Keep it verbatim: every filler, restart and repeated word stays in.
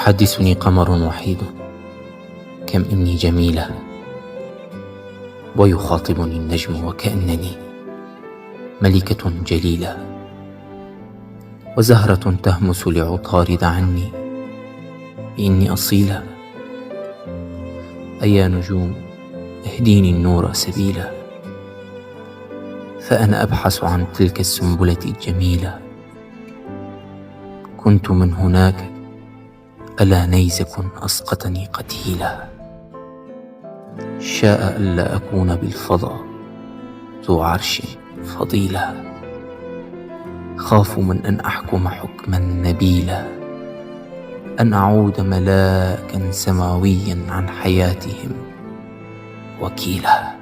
يحدثني قمر وحيد كم إني جميلة، ويخاطبني النجم وكأنني ملكة جليلة، وزهرة تهمس لعطارد عني بإني أصيلة. أيا نجوم، اهديني النور سبيلا، فأنا أبحث عن تلك السنبلة الجميلة. كنت من هناك ألا نيزك أسقطني قتيلا. شاء ألا أكون بالفضا ذو عرش فضيلا. خاف من أن أحكم حكما نبيلا، أن أعود ملاكا سماويا عن حياتهم وكيلا.